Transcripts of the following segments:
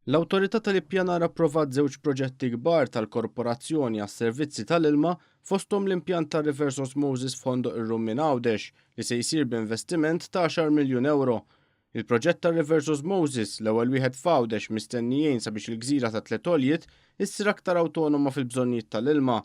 L-Awtorità tal-Ippjanar approvat żewġ proġetti kbar tal-Korporazzjoni għas-Servizzi tal-Ilma fosthom l-impjant tar-reverse osmosis f'Ħondoq ir-Rummien Għawdex li se jsir b'investiment ta' għaxar miljun ewro. Il-proġett tar-reverse osmosis, l-ewwel wieħed f'Għawdex mistenni jgħin sabiex il-gżira ta' Tliet Għoljiet issir aktar awtonoma fil-bżonnijiet tal-ilma.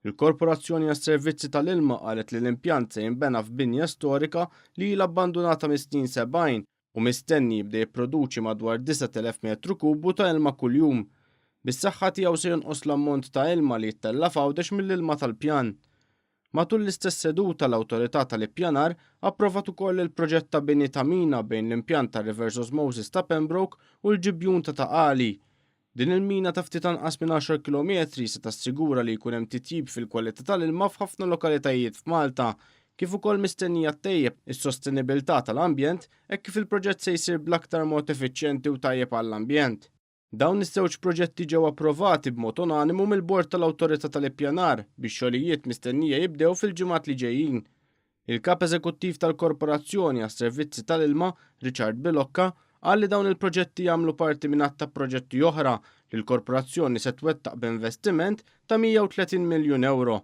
Il-Korporazzjoni għas-Servizzi tal-Ilma qalet li l-impjant se jinbena f'binja storika li ilha abbandunata mis-snin 70 u mistenni jibda jipproduċi madwar 9,000 metru kubu ta' ilma kuljum. Bis-saħħa tiegħu se jonqos l-ammont ta' ilma li jittella' f'Għawdex mill-ilma tal-pjan. Matul l-istess seduta l-Awtorità tal-Ippjanar approvat ukoll il-proġett ta' bini ta' mina bejn l-impjant tar-reverse osmosis ta' Pembroke u l-ġibjun ta' Ta' Qali. Din il-mina ta' ftit anqas minn għaxar kilometri se tassigura li jkun hemm titjib fil-kwalità tal-ilma f'ħafna lokalitajiet f'Malta, kif ukoll mistennija ttejjeb is-sostenibilità tal-ambjent hekk kif il-proġett se jsir bl-aktar mod effiċjenti u tajjeb għall-ambjent. Dawn iż-żewġ proġetti ġew approvati b'mod unanimu mill-Bord tal-Awtorità tal-Ippjanar bix-xogħlijiet mistennija jibdew fil-ġimgħat li ġejjin. Il-Kap Eżekuttiv tal-Korporazzjoni għas-Servizzi tal-Ilma, Richard Bilocca, qal li dawn il-proġetti jagħmlu parti minn għadd ta' proġetti oħra li l-Korporazzjoni se twettaq b'investiment ta' 130 miljun ewro.